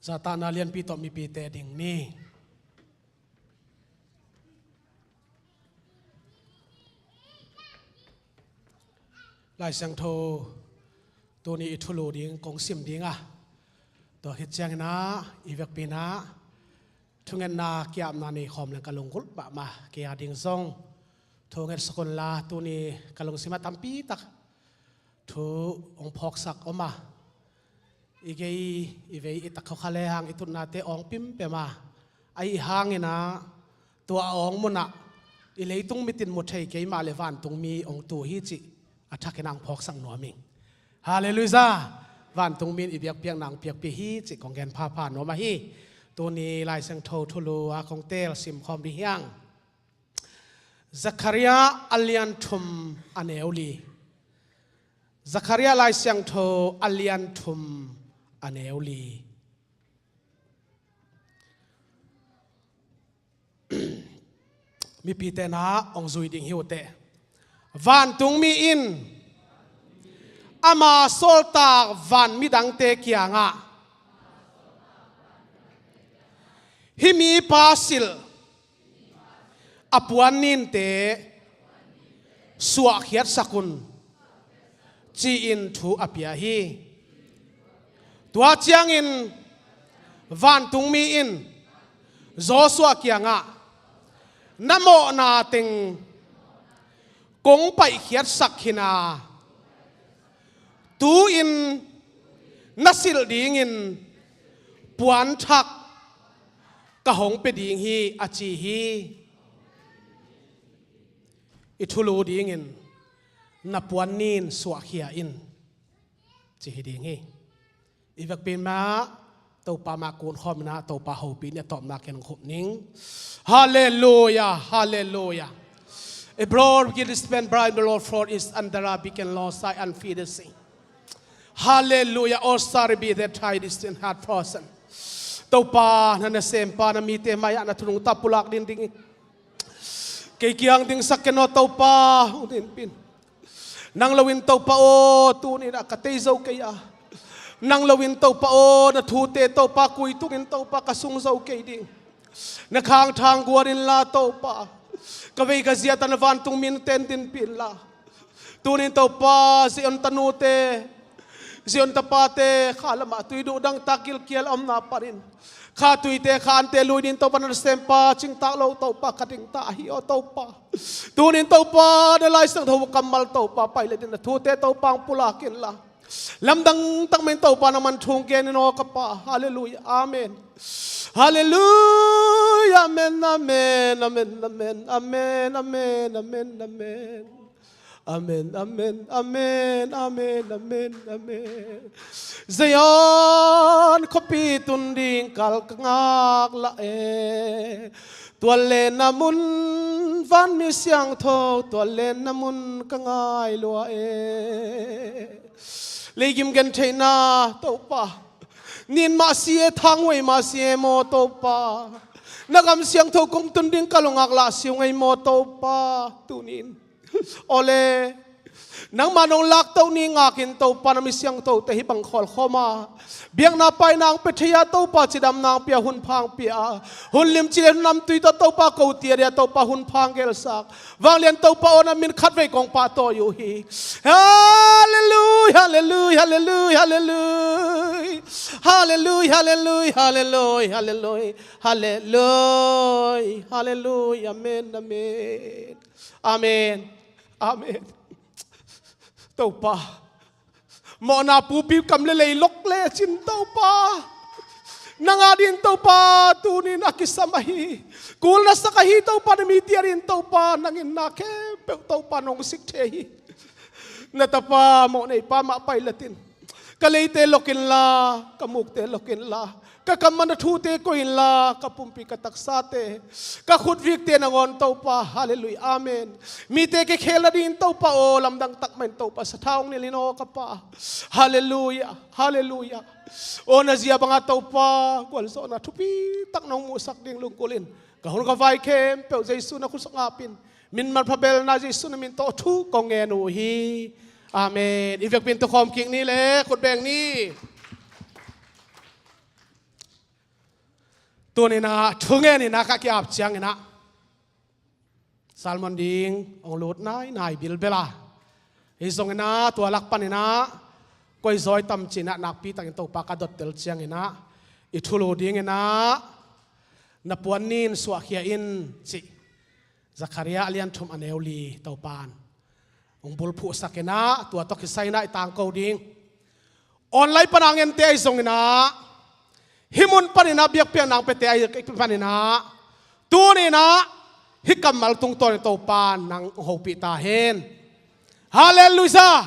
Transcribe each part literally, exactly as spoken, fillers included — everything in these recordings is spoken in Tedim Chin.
Zatahna lianpi tawh mipite ding ni. Lai Siangtho tuni i thulu ding kong sim ding a, tua khit ciangin ah i vekpi-in ah thungetna ki-apna nei khawm leng ka lunggulh mahmah. Kei a ding zong thu ngetsak unla, tuni ka lungsim ah tampi tak thu hong phawksak om a, i gei i vei i takkhawkha le hang i tutnate awng pimpem a, ahi hangin ah tua a awng munah i leitung mit in mu thei kei mah le vantung mi hong tu hi cih a thakin ah hong phawksak nuam ing. Halleluiah! Vantung mi in i biakpiakna hong piakpih hi cih kong gen phapha nuam ahi. Tuni Lai Siangtho thulu a kong teel sim khawm ding hi hang. Zekhariah a lian thum a neu li. Zekhariah Lai Siangtho a lian thum a neu li. Mipite in ah hong zui ding hi uh teh. Vantung mi in ama sawltak van midangte kiangah, hih mipa silh a puan ninte suahkhiatsak un, ci-in thu a pia hi. Tua ciangin vantung mi in Joshua kiangah, na mawhna teng kong paihkhiatsak khin a, tu-in na silh dingin puanthak ka hong pia ding hi, a ci hi. I thulu dingin, na puan nin suahkhia in, ci hi ding hi. I vekpi-in mah Topa mah kun khawm in ah Topa hopih ni. A tawpna ken khup ning. Halleluiah, halleluiah. A broad wicked span bright the Lord for is under a big and lost I and feed the sea. Halleluiah. All sorry be that thy distant heart person. Topa, na nasempa na mite mai-ah na thunung tawh pulak ding ding. Kei kiang dingsak ken aw Topa, hong dinpih in. Nang loin Topa aw, tuni-in ah ka tei zo kei a. Nang loin Topa aw, na thute Topa kuitungin Topa ka sung zo kei ding. Na khangthang guan inla Topa, ka vei ka ziat ah na vantung mi in teng dinpih inla. Tuni-in Topa, Zion tanute, Zion tapate, kha lamah tui duh dangtak gilkial a omna panin kha tuite, kha ante lui dingin Topa na nasempa cingtak lo Topa ka dingta ahi aw Topa. Tuni-in Topa, na Lai Siangtho kammal Topa pai le dingin na thute Topa hong pulak inla. Lamdang tak mahin Topa nangman thu hong gen in aw ka Pa. Halleluiah. Amen. Halleluiah. Amen, amen, amen, amen. Amen, amen, amen, amen, amen. Amen, amen, amen, amen, amen, amen. Zion khuapi tun ding kal ka ngak lah e. Tual le na mun van mi siangtho, tual le na mun ka ngai lua e. Leigim gentheihna Topa, nin mah si e, thanghuai mah si e maw Topa. Na gam siangtho kong tun ding ka lungak lah si ung ei maw Topa. Tuni-in Awle, nangmah nong laktoh ni ngakin Topa na mi siangthote hih bang khawlkhawm a, biakna paina hong pia thei a Topa, cidamna hong pia, hun pha hong pia a, hun limci le hun namtui tawh Topa ko tiadia Topa hun pha hong gelsak vanglian Topa aw na min khatvei kong pahtawi uh hi. Halleluiah, halleluiah, halleluiah, halleluiah. Halleluiah, halleluiah, halleluiah, halleluiah. Halleluiah, halleluiah, amen, amen. Amen. Amen. Topa, mawhna pupi kam le lei lok lecin Topa, nang a dingin Topa tuni-in a kisam ahi, kul na sak ahi Topa, na mite a dingin Topa, nang in na khempeuh Topa nong sik thei hi. Na tapa mawhnei pa mah pailatin ka leite lok inla, ka mukte lok inla, ka kam ah na thute koih inla, ka pumpi ka taksate, ka khutvikte nangawn Topa. Halleluiah, amen. Mite kikhelna dingin Topa aw, lamdang tak mahin Topa sathau hong nilh in aw ka Pa. Halleluiah, halleluiah. Aw na zia banga Topa gualzawhna thupi tak nong muhsak ding lunggulh in, ka hun ka vai khempeuh Jesu na khut sungah pia in, min manpha belna Jesu na min tawh thu kong ngen uh hi. Amen. I vekpi-in tukhawm kik ni le khut beng ni. Tuninah thungen inah ka ki-ap cianginah salmon ding hong lut nainai bilbela. Hi zonginah tua lak paninah koi zawi tam cinah nakpi takin Topa ka dottel cianginah i thulu dinginah na puan nin suahkhia in cih Zakharia a lian thum a neu li Topan hong bulphuhsak inah tua tawh kisai inah i tangko ding. Online pana ngente ahi zonginah hih mun paninah biakpiakna hong piate ahi paninah tuninah hih kammal tungtawnin Topan nang hong hopih ta hen. Halleluiah.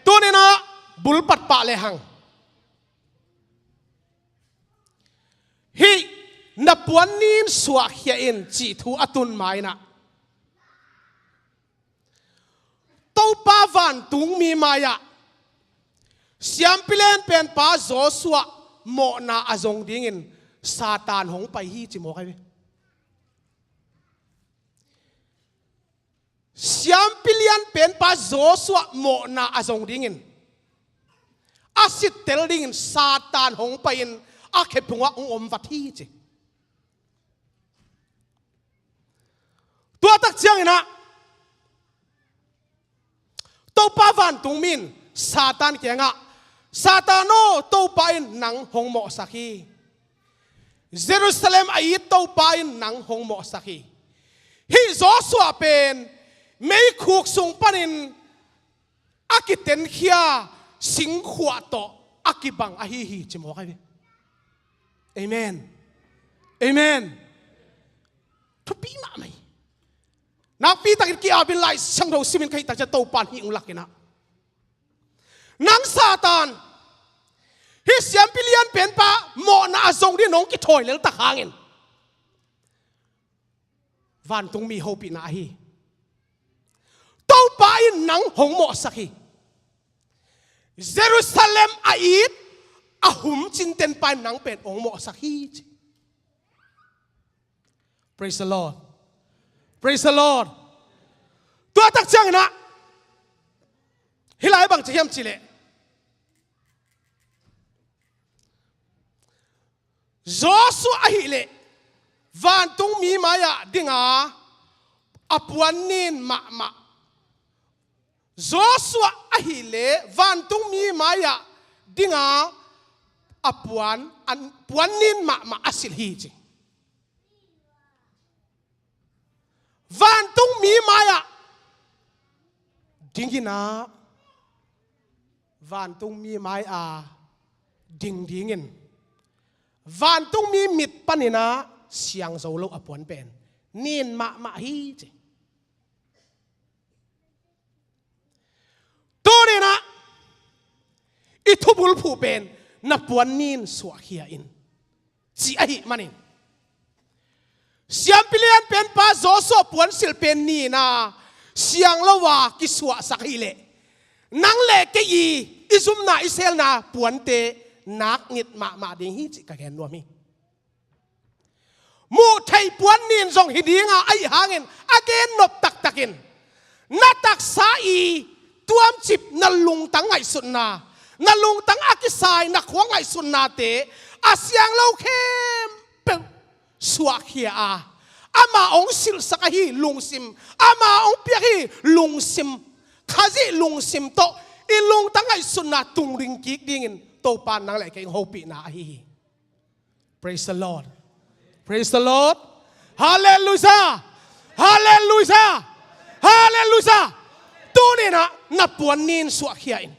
Tuninah bulpat pah lehang hih na puan nin suahkhia in cih thu a tun ma inah Topa vantungmi mai-ah siampi lianpenpa Joshua mawhna a zong dingin Satan hong pai hi ci mawk ahi ve. Siampi lianpenpa Joshua mawhna a zong dingin a sittel dingin Satan hong pai-in a khephungah hong omvat hi ci. Tua tak cianginah Topa vantungmi in Satan kiangah, Satan aw, Topa in nang hong mawhsak hi. Jerusalem a it Topa in nang hong mawhsak hi. Hih Joshua pen meikhuk sung panin a kitenkhia singkhuah tawh a kibang ahi hi ci mawk ahi ve. Amen. Amen. Thupi mahmah hi. Nakpi takin ki-apin Lai Siangtho simin ka hih tak ciang Topan hih hong lakinah nang Satan hih siampi lianpenpa mawhna a zong dingin hong kithawi lel tak hangin vantungmi hopihna ahi. Topa in nang hong mawhsak hi. Jerusalem a it a hum cintenpa in nang pen hong mawhsak hi ci. Praise the Lord. Praise the Lord. Tua tak cianginah hih lai bang ci hiam cihleh Joshua ahileh vantungmi mai-ah dinga a puan nin mahmah. Joshua ahileh vantungmi mai-ah dinga a puan, an, puan nin mahmah a silh hi ci. Vantungmi mai-ah dinginah vantungmi mai-a ding dingin vantungmi mit paninah siang zo lo a puan pen nin mahmah hi ci. Tuninah i thubulphuh pen na puan nin suahkhia in ci ahih manin siampi lianpenpa Joshua puansilh pen nina siang lo a kisuahsak hileh nang le kei i i zumna i selna puante nak ngit mahmah ding hi cih ka gen nuam hi. Muh theih puan nin zong hi dinga ahi hangin a gen nop taktakin na taksa i tuamcip na lungtang ngaihsutna, na lungtang a kisai na khua ngaihsutnate a siang lo khempeuh suahkhia a ama hong silhsak ahi lungsim, ama hong piak hi lungsim, Khazih lungsim tawh i lungtang ngaihsutna tungring kik dingin Topa nang le kei hong hopihna ahi hi. Praise the Lord. Praise the Lord. Halleluiah. Halleluiah. Halleluiah. Tuninah na puan nin suahkhia in.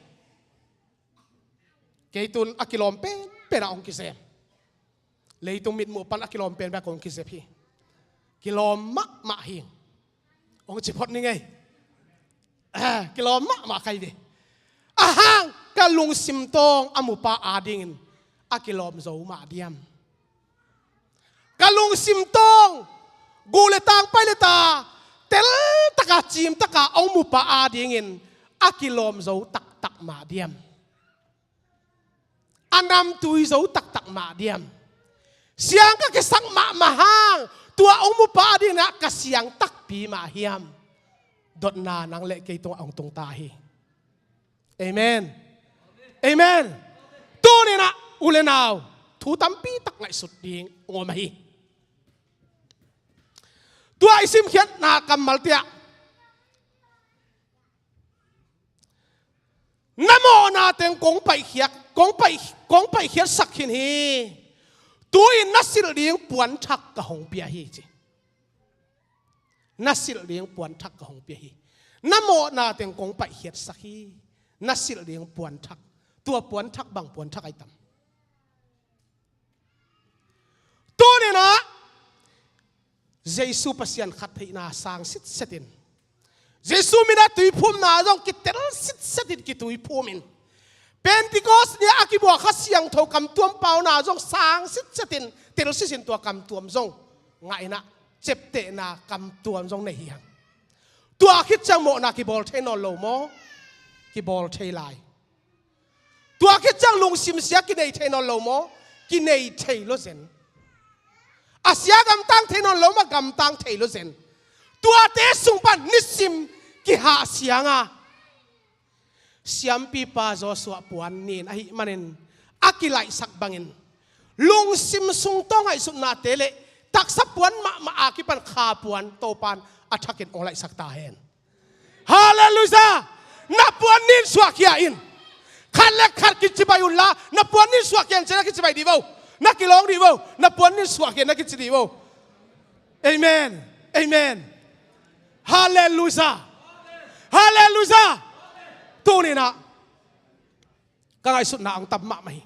Kei tun a kilawm penpenah hong kizem. Leitung mitmuh pan a kilawm penpenah hong kizep hi. Kilawm mahmah hi. Hong ci phot ning ei. Kilawm mahmah kai ve. Ahang ka lungsim tawng a mupa adingin a kilawm zo mah diam? Ka lungsim tawng gu le tang pai le ta teltaka cimtaka hong mupa adingin a kilawm zo taktak mah diam? A namtui zo taktak mah diam? Siang ka kisak mahmah hang tua hong mupa dinah ka siang takpi mah hiam? Dotna nang le kei tungah hong tungta hi. Amen. Amen. Tuninah u le nau Thu tampi tak ngaihsut ding hong om ahi. Tua i simkhiatna kammalte ah na mawhna teng kong paihkhiat, kong paih, kong paihkhiatsak khin hi. Tu-in na silh ding puanthak ka hong pia hi ci. Na silh ding puanthak ka hong pia hi. Na mawhna teng kong paihkhiatsak hi. Na silh ding puanthak. Tua puanthak bang puanthak ai tam? Tuninah Jesu Pasian khat theihna sang sitsetin, Jesu minah tuiphumna zong kitel sitsetin kituiphumin, Pentecost ni-a a kibuak Kha Siangtho kamtuam pauna zong sang sitsetin tel sisin tua kamtuam zong ngahinah ciaptehna kamtuam zong nei hi hang. Tua khit ciang mawhna kibawl thei nawn lo maw? Kibawl thei lai. Tua khit ciang lungsim sia kinei thei nawn lo maw? Kinei thei lo zen. A sia gamtang thei nawn lo maw? Gamtang thei lo zen. Tuate sung pan nisim kihah sianga siampipa Joshua puan nin ahih manin a kilaihsak bangin lungsim sung tawh ngaihsutnate le taksa puan mahmah a kipan kha puan Topan a thakin hong laihsak ta hen. Halleluiah! Na puan nin suahkhia in. Khat le khat kicibai unla na puan nin suahkhia in, ci-a na kicibai dih vo. Na kilawng dih vo. Na puan nin suahkhia in na kici dih vo. Amen. Amen. Halleluiah. Halleluiah. Tuninah ka ngaihsutna ang tam mahmah hi.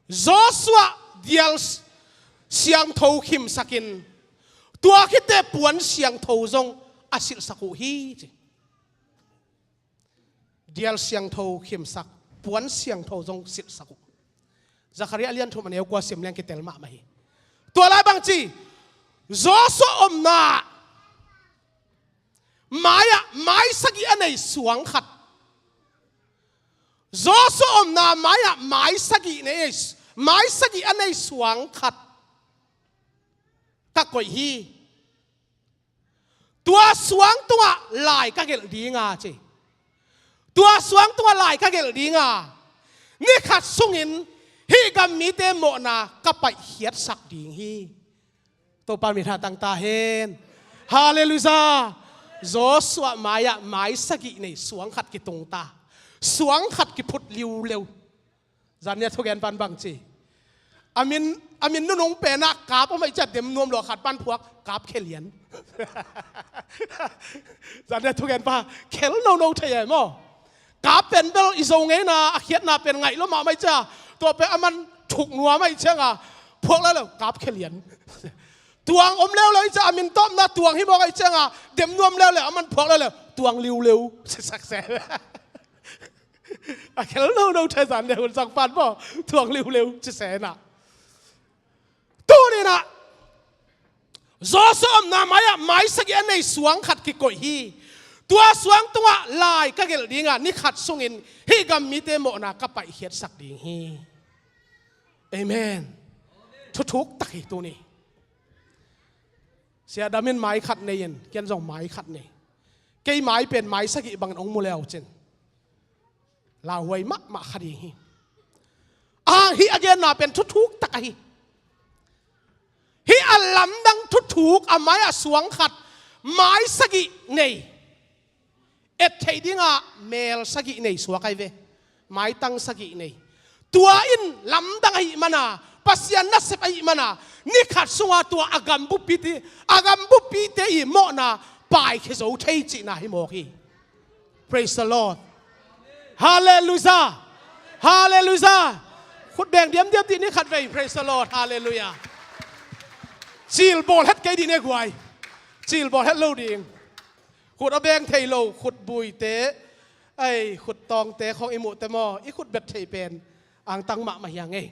Joshua dial siangtho khimsakin tua khite puan siangtho zong a silhsak uh hi ci. Dial siangtho khimsak, puan siangtho zong silhsak uh. Zechariah a lian thum a neu kua sim leng kitel mahmah hi. Tua lai bangci Joshua omna mai-ah mai sagih a nei suang khat. Joshua omna mai-ah mai sagih nei, mai sagih a nei suang khat ka koih hi. Tua suang tungah lai ka gelh dinga ci. Tua suang tungah lai ka gelh dinga ni khat sungin hih gam mite mawhna ka paihkhiatsak ding hi. Topa min hatang ta hen. Halleluiah. Joshua mai-ah mai sagih nei suang khat kitungta, suang khat kiphut liuleu. Zan ni a thugen pan bangci, a min, a min nunung penah kap om ahih ciah dem nuam lo a khat pan phuak kap khelian. Zan ni a thugen pa khel nono thei e maw? Kap pen bel i Zo ngeina a khiatna pen ngaih lo mahmah ahih ciah tua pen a man thuk nuam ahih cianga phuak leuleu kap khelian. Tuang om leuleu ahih ciah a min tawpna tuang hi mawk ahih cianga dem nuam leuleu a man phuak leuleu tuang liuleu. Sisak se. A khel nono thei zan deuh hun sang pan maw? Tuang liuleu ci senah. Tuninah Joshua omna mai-ah mai sagih a nei suang khat kikoih hi. Tua suang tungah lai ka gelh dinga ni khat sungin hih gam mite mawhna ka paihkhiatsak ding hi. Amen. Thuthuk tak hi tuni. Sia Dam in mai khat nei in, ken zong mai khat nei. Kei mai pen mai sagih bangin hong mu leu cin lauhuai mahmah kha ding hi. A hang hih a genna pen thuthuk tak ahi. Hih a lamdang thuthuk a mai-ah suang khat mai sagih nei. Et theih dingah mel sagih nei suak ahi ve. Maitang sagih nei. Tua in lamdang ahih mana, Pasian nasep ahih mana, ni khat sunga tua a gam buppite, a gam buppite i mawhna paikhia zo thei cihna hi mawk hi. Praise the Lord. Halleluiah. Halleluiah. Khut beng diamdiam dih ni khat vei. Praise the Lord. Halleluiah. Cil bawl het kei dih ne guai. Cil bawl het lo ding. Khut a beng thei lo, khut buite, ai, khut tawngte khong i muhte maw, i khut bet thei pen angtang mahmah hi a ngei.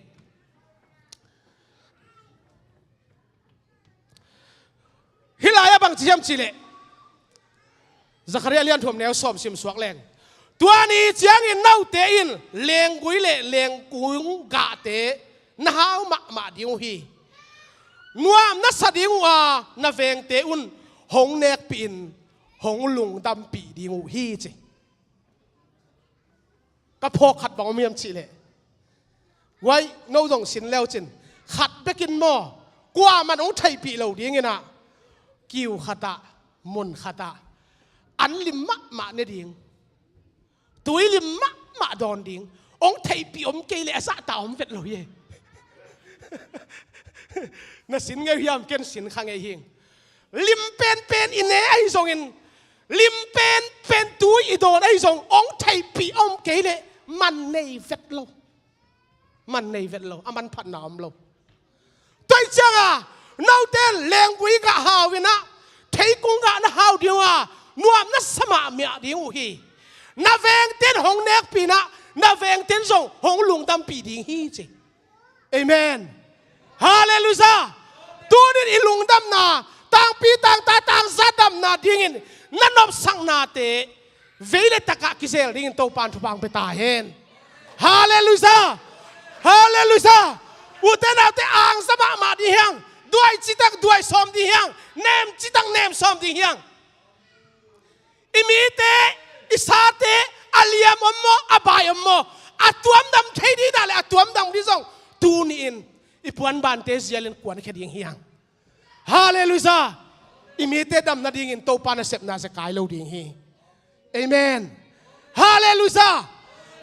Hih lai-ah bang ci hiam cihleh, Zechariah lian thum neu sawm sim suak leng, tua ni ciangin note in lenggui le lengkung gahte na hau mahmah ding uh hi. Nuam na sa ding uh a, na vengte un hong nekpih in hong lungdampih ding uh hi ci. Ka phawk khat bang om hiam cih leh, uai, no zong sin leu cin, khat bekin maw, kuaman hong theihpih lo dingin ah, kiu khatah, mun khatah, an lim mahmah ne ding, tui lim mahmah dawn ding, hong theihpih om kei leh a zahta om vet lo hi. Na sin ngei hiam, ken sin kha ngei hing. Lim penpen i ne ahi zongin, lim penpen tui i dawn ahi zong, hong theihpih om kei leh man nei vet lo. Man nei vet lo, a manphatna om lo. Tua hi cianga, note lenggui gah hau inah, theikung gah na hau ding uh a, nuam na sa mahmah ding uh hi. Na vengten hong nekpih inah, na vengten zong hong lungdampih ding hi ci. Amen. Halleluiah. Tunin i lungdamna, tangpi tangta tangza damna dingin na nopsaknate vei le takah kizel dingin Topan thupha hong pia ta hen. Halleluiah. Halleluiah. Ute naute, angza mahmah ding hiang. Duai citak duai sawm ding hiang. Nem citak nem sawm ding hiang. I mite, i sate, a liam om maw, a bai om maw, a tuamdam thei ding inah le a tuamdam ding zong tuni-in i puanbante zialin kuankhia ding hiang. Halleluiah. I mite dam nadingin Topa nasepna zekai lo ding hi. Amen. Halleluiah.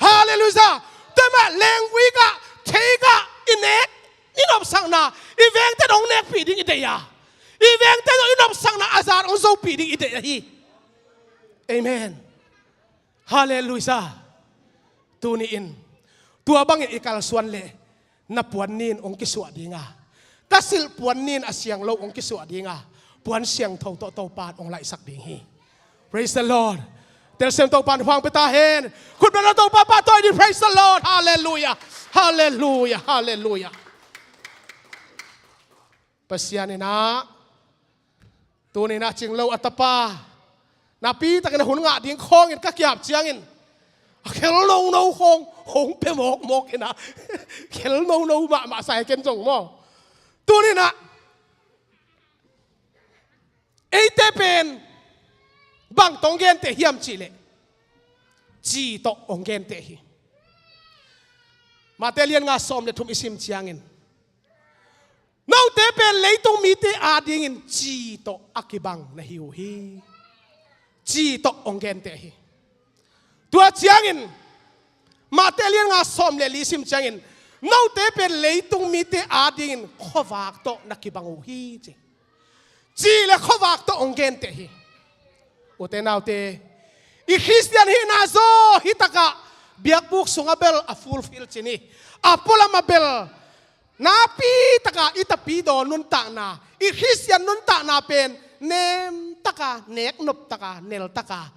Halleluiah. Tua mah lenggui gah, thei gah i nek, i nopsakna, i vengte hong nekpih ding i deih a, i vengte hong, i nopsakna a zat hong zopih ding i deih ahi. Amen. Halleluiah. Tuni-in tua bangin i kalsuan leh na puan nin hong kisuah dinga, ka silh puan nin a siang lo hong kisuah dinga, puan siangtho tawh Topan hong laihsak ding hi. Praise the Lord. Telsiam Topan hong pia ta hen. Khutbetna Topa pahtawi ding. Praise the Lord. Halleluiah. Halleluiah. Halleluiah. Pasian inah, tuni inah cing lo a tapa, nakpi takin a hun ngah ding khawngin ka kiap ciangin, a khel nono khawng hong pia mawkmawk inah, khel nono mahmah sa hi ken zong maw. Tuni inah eite pen bang tawh hong genteh hiam cih leh, ci tawh hong genteh hi. Mate lian nga sawm le thum i sim ciangin, note pen leitung mite adingin ci tawh a kibang na hi uh hi. Ci tawh hong genteh hi. Tua ciangin, Mate lian nga sawm le li sim ciangin, note pen leitung mite adingin khuavak tawh na kibang uh hi ci. Ci le khuavak tawh hong genteh hi. Ute naute, i Khristian hihna zaw hi takah biakbuk sungah bel a fulfill cin hi. A pualam ah bel nakpi taka i tapidaw nuntakna, i Khristian nuntakna pen nem taka, neknop taka, nel taka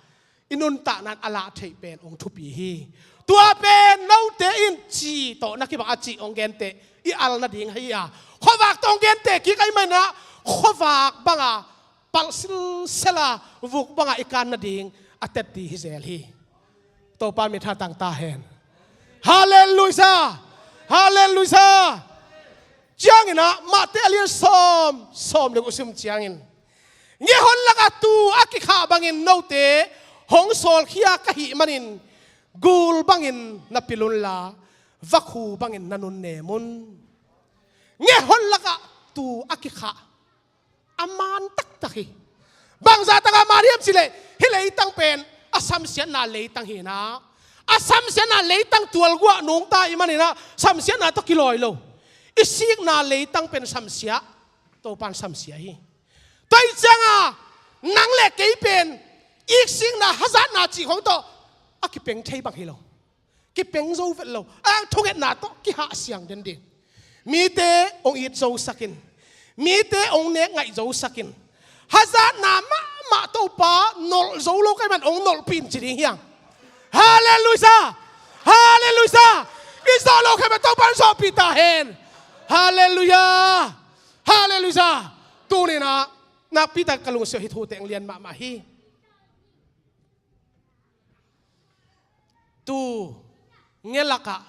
i nuntakna in a lah theih pen hong thupi hi. Tua pen note in ci tawh na kibang a cih hong genteh i al nading hi a, khuavak tawh hong genteh kik ahih manin ah khuavak banga palh silsela, vuk banga i kan nading a tetti hi zel hi. Topa min tha tang ta hen. Halleluiah. Halleluiah. Ciangin ah Mate a lian sawm, sawm le guk sim ciangin, nge hon lakah tuu a kikhah bangin note hong sawlkhia ka hih manin, gul bangin na pil unla, vakhu bangin na nunnem un. Nge hon lakah tuu a kikhah a man taktak hi. Bangzah takah man hiam cih leh, hih leitang pen a samsiatna leitang hi inah, a samsiatna leitang tualguah nungta i hih manin ah samsiatna tawh kilawi lo. I sikna leitang pen samsiah, Topan samsiah hi. Tua hi cianga nang le kei pen i sikna, hazatna cih khawng tawh a kipeng thei bang hi lo. Kipeng zo vet lo. A thungetna tawh kihahsiang den ding. Mite hong it zosak in, mite hong nek ngaih zosak in, hazatna mahmah Topa nolh zo lo ka hih man hong nolhpih in ci ding hiang. Halleluiah. Halleluiah. I zawh loh khempeuh Topa in zawhpih ta hen. Halleluiah. Halleluiah. Tuni inah nakpi tak ka lungsim ah hih thu teng lian mahmah hi. Tuu nge lakah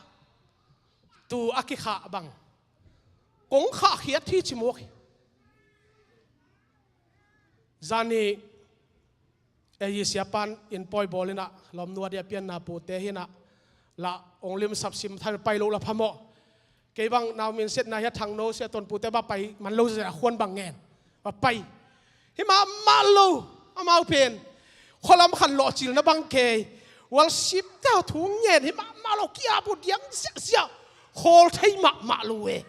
tuu a kikhah bang kong khahkhiat hi ci mawk hi. Zani ei siapa in pawi bawl inah lawmnu a dia pianna pute hi inah, La ong lim sap sim than pai lo la phamawh. Kei bang nau min siatna hi a thang no sia ton pute ba pai man lo zia a khuan bang ngen. Ba pai. Hi mahmah lo. Amau pen. Khualam khan lawh cil na bang kei. Worship ta thu ngen hi mahmah lo kia bu diang sia sia. Khawl thei mahmah lo e.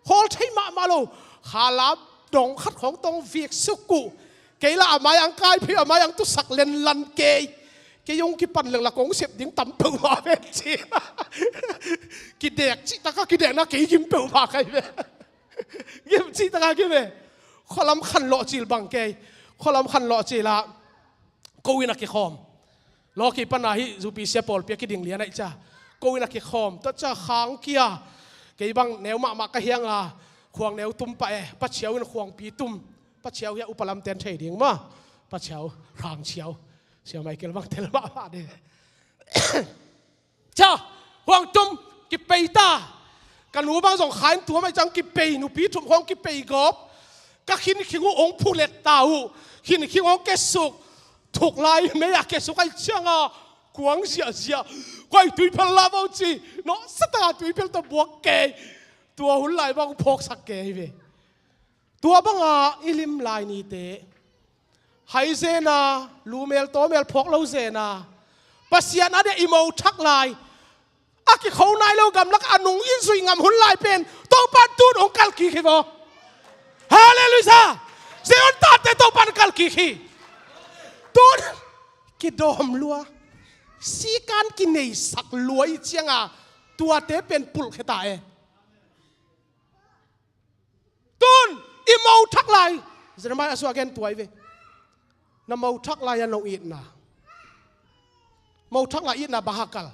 Khawl thei mahmah lo. Khalam dong khat khong tong vik suk uh. Kei la amai ang kai phei amai ang tusak len lan kei. Kei ong kipan leng la kong sep ding tam peuhmah ven ci. Kidek cih taka kidekna kei gim peuhmah kai ve. Gim cih taka gim ve. Khualam khan lawh cil bang kei. Khualam khan lawh cil ah. Ko in a kikhawm. Lawki pana hi zupi sia pawlpi a kiding lian aih ca. Ko in a kikhawm. Tua ca khang kia. Kei bang neu mahmah ka hiang a. Khuang neu tum pah e. Pa Chiau in khuangpi tum. Pa Chiau hi a upa lam ten thei ding ma. Pa Chiau, Rang Chiau. Sia Michael bang tel mahmah de. Ca, huang tum, kipei ta. Ka nu bang zong khain tuam aih ciang kipei, nupi thum huang kipei gawp. Ka khin khing uh ong phulet ta uh. Khin khing ong kesuk. Thuk lai mei a kesuk aih ciang a. Kuang ziahziah. Koi tuiphel la bau ci. No, sata tuiphel ta buak kei. Tua hun lai bang phawksak kei ve. Tua banga i lim lai nite. Hai zena, lumel tawmel phawk lo zena. Pasian a dia i mo thak lai. A kikho nai lo gamlak a nung in zui ngam hun lai pen. Topan tun ong kal kik hi vo. Halleluiah. Zion tate Topan kal kik hi. Tun kidawm lua. Sikan kineisak lua i cianga. Tuate pen pulh kheta e. Tun i mo thak lai. Jeremiah a suah gen tuai ve. Na mo thak lai a no itna. Mo thak lai itna bahakal.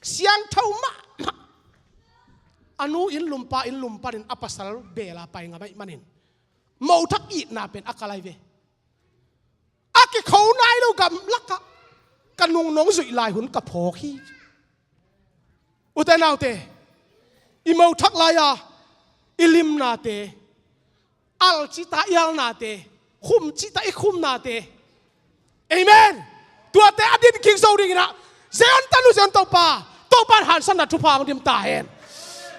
Siangtho mahmah. A nu in lumpa in lumpan in a pasal bela pai ngam aih manin. Mo thak itna pen a kalai ve. A kikho nai lo gamlakah ka nung nong zuih lai hun ka phawk hi. Ute naute, i mo thak lai-a i limnate, al cita i alnate, khum cita i khumnate. Amen. Tuate a din kik zo dinginah Zion tanu Zion Topa, Topa in hansanna thupha hong dim ta hen.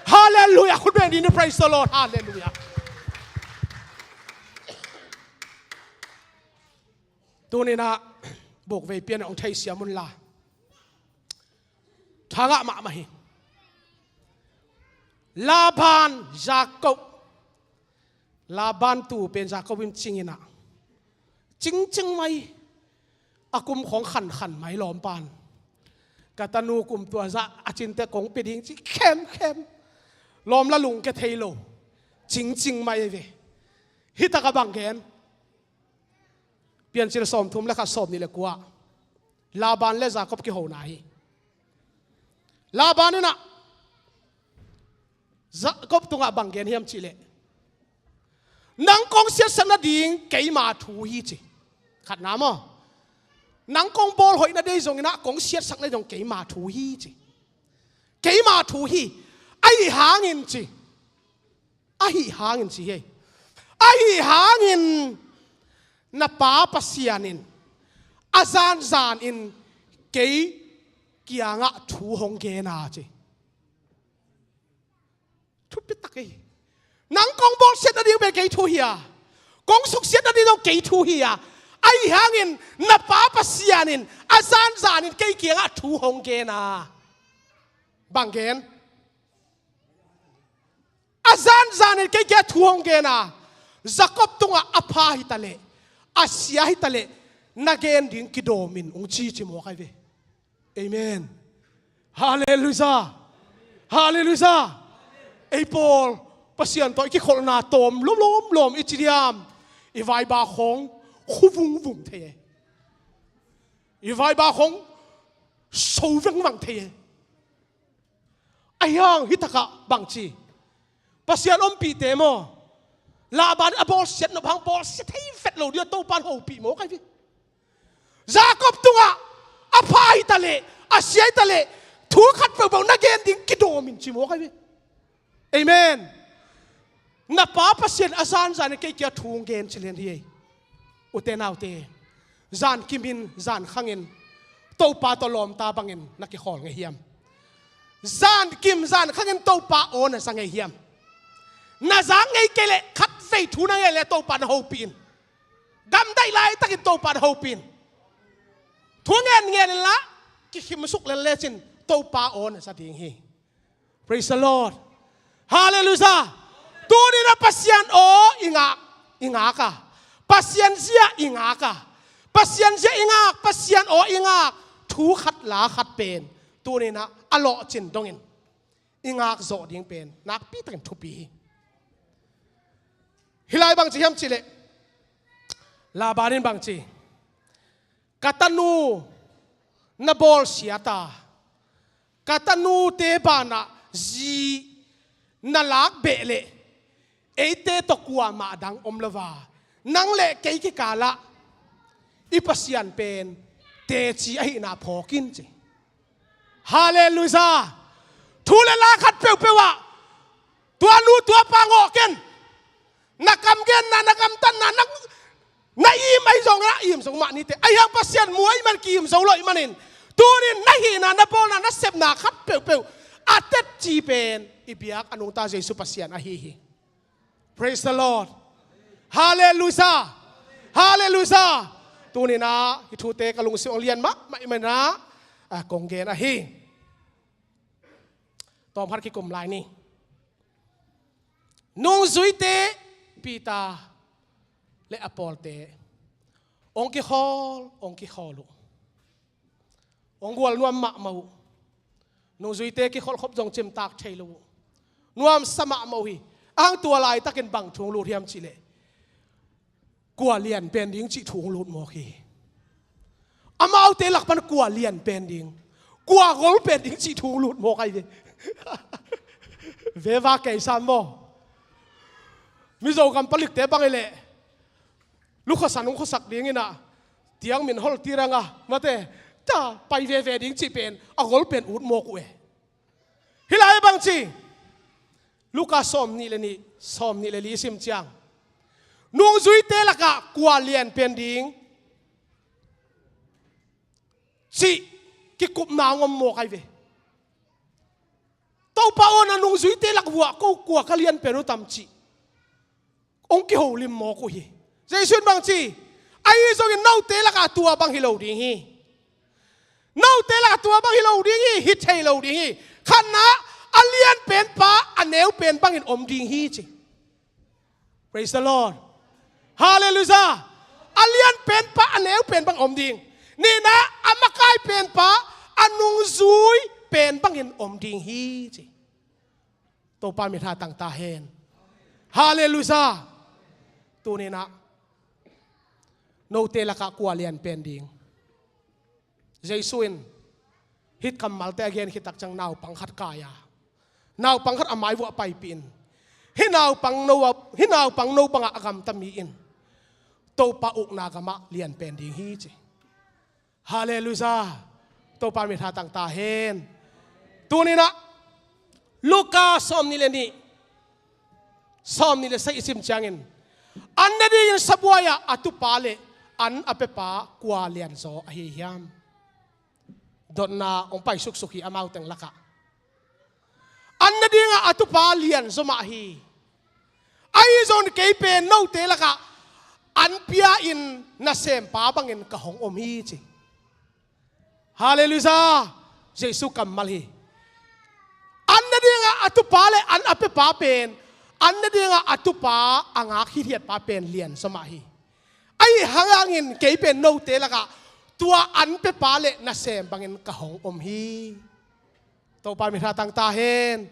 Halleluiah. Khut beng ding ni, praise the Lord. Halleluiah. Tuninah bukvei pian hong theisiam unla. Thangah mahmah hi. Laban, Jacob. Laban tu pen Jacob in cinginah. Cingcing mai. A kum khong khankhan mai lawmpan. Ka tanu kum tua zah a cinte kong pia ding ci khemkhem. Lawm la lungke thei lo. Cingcing mai ve. Hitakah bang gen. Piancil sawmthum le khat sawmnih le kua. Laban le Jacob kihona hi. Laban inah Jacob tungah bang gen hiam cihleh, nang kong siatsak nading keima thu hi ci. Khatna maw? Nang kong bawl hoih nadei zonginah kong siatsak nadei zong keima thu hi ci. Keima thu hi. Ahi hangin ci. Ahi hangin ci hi. Ahi hangin na pa Pasian in a zanzan in kei kiangah thu hong gen a ci. Thupi tak hi. Nang kong bawlsiat nading pen kei thu hi a, kong suksiat nading zong kei thu hi a, ahi hangin na pa Pasian in a zanzan in kei kiangah thu hong gen a. Bang gen? A zanzan in kei kiangah thu hong gen a, Jacob tungah a pha hitaleh, a sia hitaleh, na gen ding kidawm in hong ci ci mawk ai ve. Amen. Halleluiah. Halleluiah. Ei pawl Pasian tawh i kikholhna tawm lomlom lawm i ci diam? I vaiba khong khu vungvung thei e. I vaiba khong so vengvang thei e. Ahi hang hitakah bangci Pasian ompihte maw? Laban a bawlsiat nop hang bawlsiat thei vet lo dia Topan hopih mawk ai ve. Jacob tungah a pha hitaleh, a sia hitaleh, thu khat peuhpeuh na gen ding kidawm in ci mawk ai ve. Amen. Na pa Pasian a zanzan in kei kiangah thu hong gen ci lian hi ei. Ute naute, zan kimin zan khangin Topa tawh lawmta bangin na kikhawl ngei hiam? Zan kim zan khangin Topa aw na za ngei hiam? Na za ngei kei leh khatvei thu na ngen leh Topa na hopih in. Gamdaih laitakin Topa na hopih in. Thu ngen ngen inla kikhim suk lel lecin Topa aw na za ding hi. Praise the Lord. Halleluijah. Tuni-in ah Pasian aw i ngak, i ngak a, Pasian zia i ngak a, Pasian zia i ngak, Pasian aw i ngak, thu khat la khat pen tuni-in ah a lawhcin dongin i ngak zawh ding pen nakpi takin thupi hi. Hih lai bang ci hiam cih leh, Laban in bang ci, ka tanu na bawlsiat a, ka tanute banah zi na lak beh leh eite tawh kuamah dang om lo a, nang leh kei kikalah i Pasian pen teci ahihna phawk in ci. Halleluijah. Thu le la khat peuhpeuh ah tua nu tua pa ngawh ken. Na kam genna, na gamtatna, na, na im ahi zong, na im zo mah nite. Ahi hang Pasian mu ahih man ki-im zo lo ahih manin, tuni-in na hihna, na bawlna, na sepna khat peuhpeuh a tetci pen i biak a nungta Jesu Pasian ahi hi. Praise the Lord. Halleluijah. Halleluijah. Tuni-in ah hih thute ka lungsim hong lian mahmah ahih manin ah, a, kong gen ahi. Tawmkhat kikum lai ni. Nungzuite, Peter le a pawlte hong kikhawl, hong kikhawl uh. Hong gual nuam mahmah uh. Nungzuite kikholh khop zong cimtak thei lo uh. Nuamsa mahmah uh hi. Ahang tua laitakin bang thu hong lut hiam cih leh, kua lian pen ding cih thu hong lut mawk hi. Amaute lak pan kua lian pen ding, kua gol pen ding cih thu hong lut mawk ahi ve. Veva kei sam maw? Mizo gam palikte bang hi leh, lu khuasan hong khuasak dingin ah, tiang min hol tirang a, mate, ta pai veve ding cih pen a gol pen ut mawk uh e. Hih lai bang ci, Luka sawm nih le nih, sawm nih le li sim ciang, nungzuite lakah kua lian pen ding cih kikupna hong om mawk ahi ve. Topa aw, na nungzuite lak vuah ko kua ka lian pen uh tam cih hong kiholim mawk uh hi. Jesu in bang ci, ahi zongin note lakah tua bang hi lo ding hi. Note lakah tua bang hi lo ding hi, hi thei lo ding hi. Khatna, a lian pen pa a neu pen bangin om ding hi ci. Praise the Lord. Halleluijah. A lian pen pa a neu pen bang om ding. Nihna, a makai pen pa a nungzui pen bangin om ding hi ci. Topa min tha tangta hen. Halleluijah. Tuni-in ah note lakah kua lian pen ding. Jesu in hih kammalte a gen khit tak ciang naupang khat kai a, naupang khat a mai vuah paipih in, hih naupang no, hih naupang no bangah a gamta mi in Topa ukna gamah lian pen ding hi ci. Halleluijah. Topa min tha tangta hen. Tuni-in ah Luka sawm nih le nih, sawm nih le sagih i sim ciangin, an ne dingin sabuai-ah a tupa le an a pepa kua lianzaw ahi hiam? Dotna hong pai suksuk hi amau teng lakah. An ne dingah a tupa lianzaw mah hi. Ahi zongin kei pen note lakah an pia-in nasempa bangin ka hong om hi ci. Halleluijah. Jesu kammal hi. An ne dingah a tupa le an a pepa pen, an ne dingah a tupa a ngak hithiatpa pen lianzaw mah hi. Ahi hangin kei pen note lakah tua an pepa le nasem bangin ka hong om hi. Topa min tha tangta hen.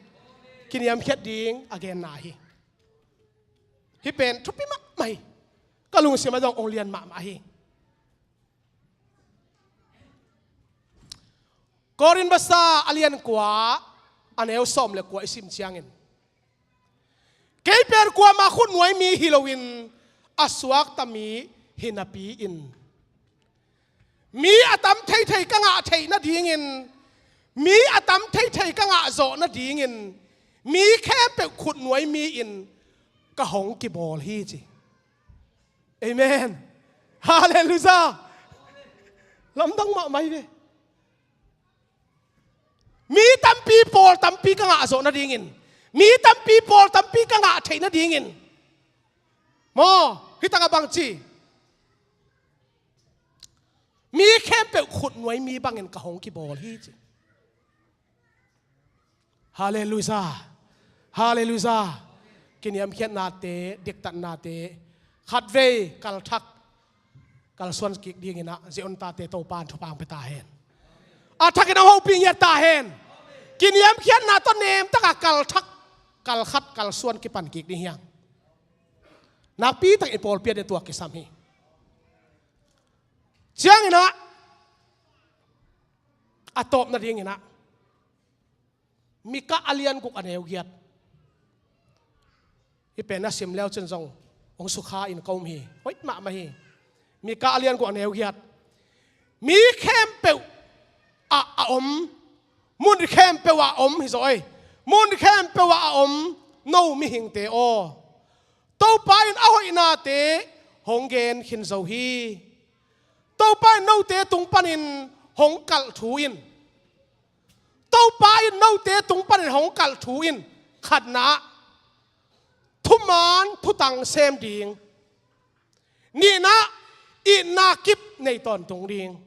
Kiniamkhiat ding a genna hi. Hih pen thupi mahmah hi. Ka lungsim ah zong hong lian mahmah hi. Korin masa a lian kua, a neu sawm le kua i sim ciangin, kei pen kuama khutnuai mi hi loin a suakta mi hi napi-in, mi a tam theithei ka ngah theih nadingin, mi a tam theithei ka ngah zawh nadingin, mi khempeuh khutnuai mi-in ka hong kibawl hi ci. Amen. Halleluijah. Lamdang mahmah hi ve. Mi tampi, pawl tampi ka ngah zawh nadingin, mi tampi, pawl tampi ka ngah theih nadingin, maw, hi takah bang ci? Mi khempeuh khutnuai mi bangin ka hong kibawl hi ci. Halleluiah. Halleluiah. Kiniamkhiatnate, diktatnate, khatvei kalthak kalsuan kik dingin ah Zion tate Topa'n thupha hong pia ta hen. A thakin hong hopih ngiat ta hen. Kiniamkhiatna tawh nemtak a kalthak kalkhat kalsuan kipan kik ding hi hang. Nakpi takin i pawlpi ah tua kisam hi. Ciangin ah, a tawpna dingin ah, Mika a lian guk a neu giat. Hih pen a sim leu cin zong hong sukha in ka um hi. Hoih mahmah hi. Mika a lian guk a neu giat. Mi khempeuh ah a om, mun khempeuh ah a om hi zaw ei. Mun khempeuh ah a om no mihingte aw, Topa in a hoihnate hong gen khin zo hi. Topa in note tung panin hong kalh thu in, Topa in note tung panin hong kalh thu in, khatna ah, thuman thutang sem ding. Nihna ah, itna kip nei tawntung ding.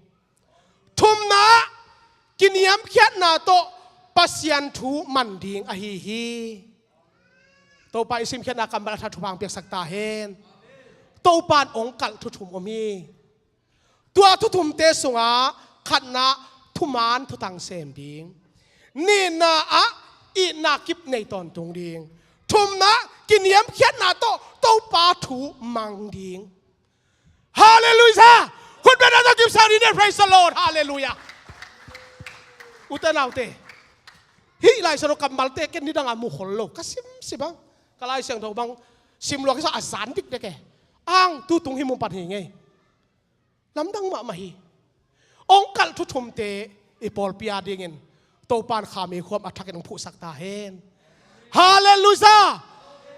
Thumna ah, kiniamkhiatna tawh Pasian thu man ding ahi hi. Topa i simkhiatna kammal a tha thupha hong piaksak ta hen. Topa in hong kalh thu thum om hi. Tua thu thumte sungah khatna ah thuman thutang sem ding. Nihna ah itna kip nei tawntung ding. Thumna ah kiniamkhiatna tawh Topa thu mang ding. Halleluiah! Hun bena tawh kipsak ding hi. Praise the Lord. Halleluiah. Ute naute, hih Lai Siangtho kammalte ken nidang a mu khol lo. Ka simsim bang, ka Lai Siangtho bang simlua kisa a zan dikdek e. Ang tu tung hih mun pan hi ngei. Lamdang mahmah hi. Hong kalh thu thumte i pawlpi a dingin Topa in kha meikhu a thakin hong phuhsak ta hen. Halleluiah!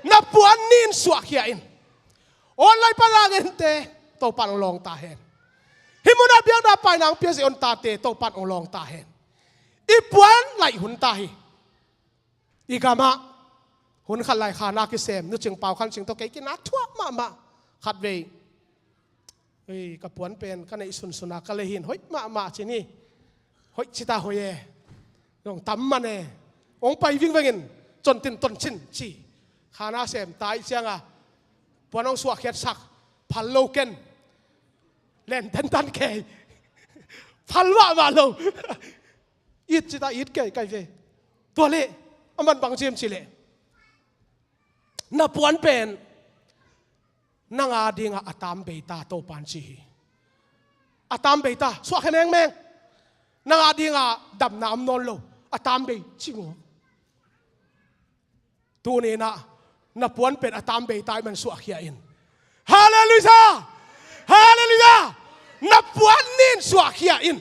Na puan nih in suahkhia in. Online pan a ngente Topa in hong lawng ta hen. Hih mun a biakna paina hong pia Zion tate Topa in hong lawng ta hen. I puan laih hun ta hi. I gamah hun khat lai khana kisem Nu Cing Pau Khan Cing tawh kei kina thuah mahmah. Khatvei, "Ei, ka puan pen ka neih sunsun a ka lei hi in hoih mahmah," ci ni. "Hoih cita hoih e. Zong tam man e. Hong pai vingveng in, con tin ton cin," ci. Khana sem ta ih cianga puan hong suahkhiatsak, phal lo ken. Len tentan kei. Phal mahmah lo. It cita it kei kai ve. Tua leh a man bang ci hiam cih leh, "Na puan pen nang a dingah a tam bei ta," Topa in ci hi. "A tam bei ta, suahkhia mengmeng. Nang a dingah damna om nawn lo. A tam bei," ci ngawk. Tuni in ah na puan pen a tam bei ta ih man suahkhia in. Halleluiah! Halleluiah! Na puan nih in suahkhia in.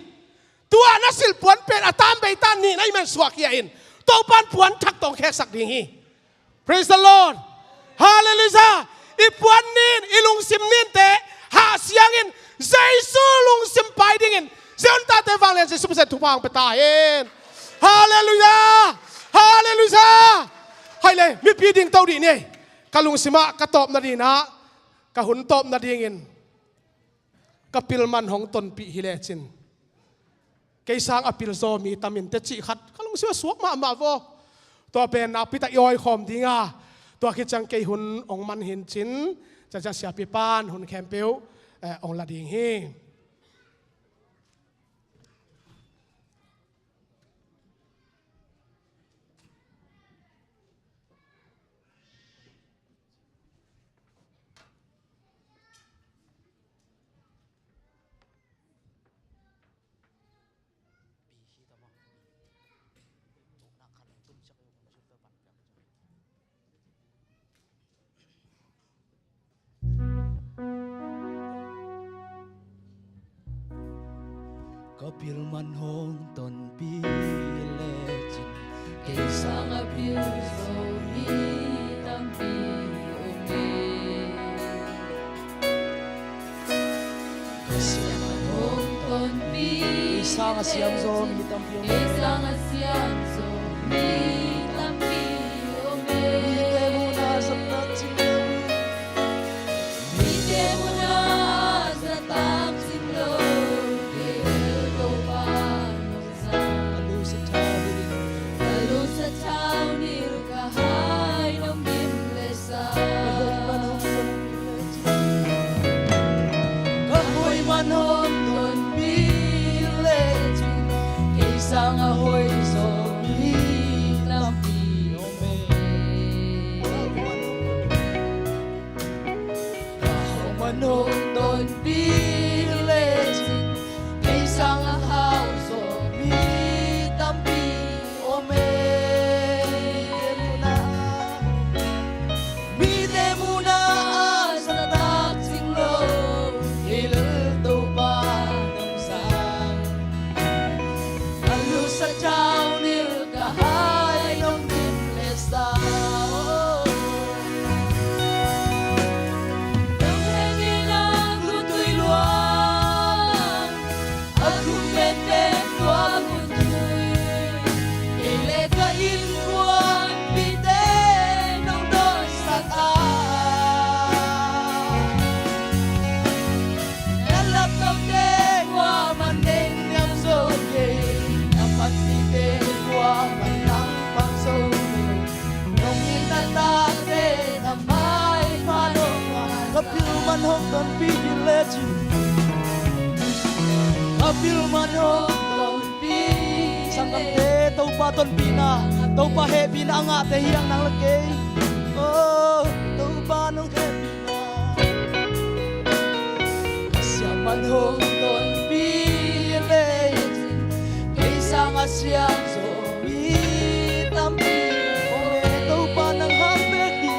Tua na silh puan pen a tam bei ta, nihna ih man suahkhia in. Topa in puan thak tawh hong kheksak ding hi. Praise the Lord! Halleluiah! I puan nih in, i lungsim nih in teh hah siangin Jesu lungsim pai dingin Zion tate vanglian Jesu Pasian thupha hong pia ta hen. Halleluiah! Halleluiah! Hai le, mipi ding to dih ni. Ka lungsim ah ka tawpna ding ah, ka hun tawpna dingin ka pil man hong tonpih hi lecin, kei sang a pil zaw mi tam in teh cih khat ka lungsim ah suak mahmah vaw. Tua pen nakpi tak i awi khawm ding a, tua khit ciang kei hun hong man hi in cin, Ciacia siapi pan hun khempeuh, eh, hong la ding hi. Ka pil man hong tonpih lecin, kei sang a pil zo mi tampi om e. Ka siat man hong tonpih Kei sang a siam zaw mi tampi om e. Kei sang a siam zaw mi tampi om e. Mite muhna a zat tak cing lo. Mite muhna a zat tak cing lo. Kei Topa nong zang. Ka lu sathau nil. Ka lu sathau nil. Ka hai nong gim le sa. Ka hoih man hong tonpih le cin. Ka hoih man hong tonpih le cin. Kei sang a hoih zaw mi tampi om e. Ka hoih man hong tonpih le cin. Kei sang a hau zaw mi tampi om e. Mite muhna a zat tak cing lo. Kei Lal Topa nong zang. Ka lu sathau nil. Ka hai nong gim le sa. Nong hehpihna gutui luang. A khum penpen tua gutui. Kei le ka innkuanpihte nong dawnsak a. Na laptopte kuaman neng niam zo kei. Na panpihte kuaman langpang zo lo. Nong it na tate na maipha nong ngai. Ka pil man hong tonpih hi le cin. Ka pil man hong tonpih. Sanggamte, Topa tonpihna, Topa hehpihna a ngahte hi hang nang le kei. Oh, Topa nong hehpihna. Ka siam man hong tonpih le cin. Kei sang a siam zaw mi tampi om e. Topa nang hang bek hi.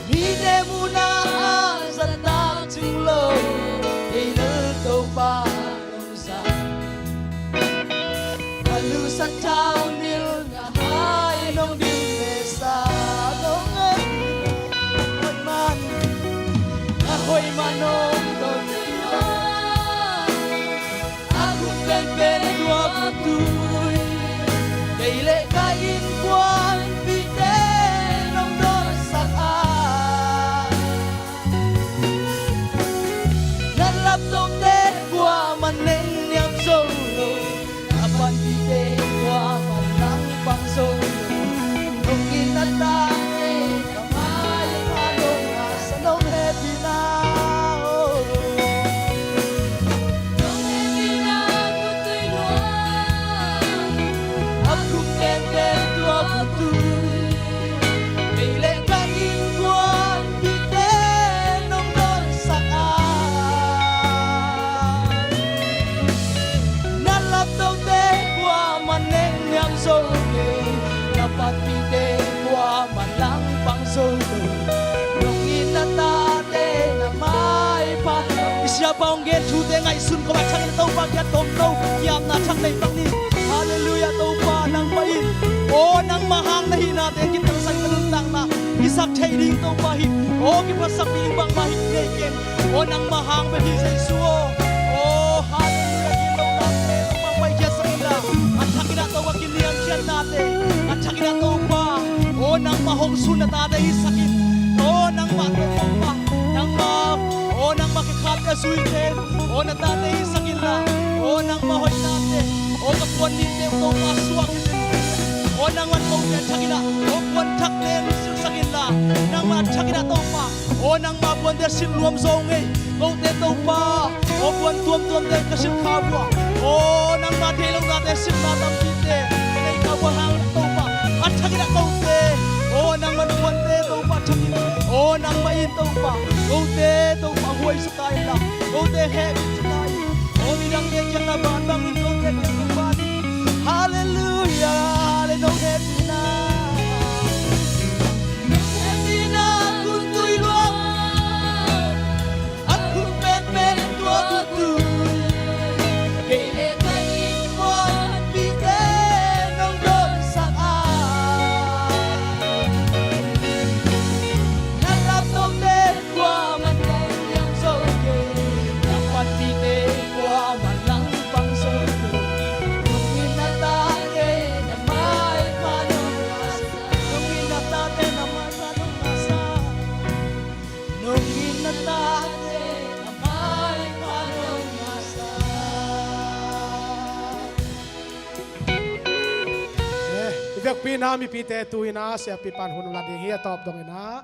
Mite muhna a zat tak cing lo. Kei Lal Topa nong zang. Ka lu sathau nil. Ka hai nong gim le sa. Nong hehpihna. Hoih man. Ka hoih man hong tonpih le cin. A khum penpen tua gutui. Kei le ka innkuanpihte nong dawnsak a. Na laptopte kuaman neng niam zo lo. Na panpihte kuaman langpang zo lo. Nong it na tate na maipha nong ngai. Sa nong hehpihna, oh. Nong hehpihna gutui luang. A khum penpen tua gutui. Kei le ka innkuanpihte nong dawnsak a. Na laptopte kuaman neng niam zo kei. Na panpihte kuaman langpang zo lo. Nong it na tate na maipha. I siapa hong gen thute ngaihsun kawm a, a thak in Topa kiang tomno kiamna thak nei pak ni. Halleluiah, Topa nangmah in. Aw, nangmah hang na hihnate kithangsak ka nuntakna hisak thei ding Topa hi. Aw, kiphatsak ding bangmah hi nei keng. Aw, nangmah hang bek hi Jesu aw. Aw, halleluiah, gitlohna Topa paikhiatsak inla. A thak in ah Topa kiniamkhiatnate, a thak in ah Topa, aw, nangmah hong sun na tate hisak in. Aw, nangmah Topa, nangmah, aw, nangmah kikhatte a zuite, aw, na tate hisak inla. Aw, nangmah hoihnate, aw, ka puan nihte uh Topa suak hi in. Aw, nangmah kote a thak in ah, aw, puan thakte hong silhsak inla. Nangmah a thak in ah Topa, aw, nangmah puante silh nuam zaw ung ei. Kote Topa, aw, puan tuamtuamte ka silh kha uh a. Aw, nangmah deih lohnate silhna tampite nei kha uh a, hang Topa, a thak in ah kote, aw, nangmah puante Topa thak in. Aw, nangmah in Topa, kote Topa huai sa ta inla, kote hehpih sa ta in. Aw, midangte kiang na ban bangin kote kiang na ban. Halleluiah, le nong hehpihna. Hehpihna gutui luang. A khum penpen tua gutui. Kei le ka innkuanpihte nong dawnsak a. Na laptopte kuaman neng niam zo kei. Na panpihte kuaman Pina mipite tu-in ah siapi pan hun la ding hi a tawp dongin ah.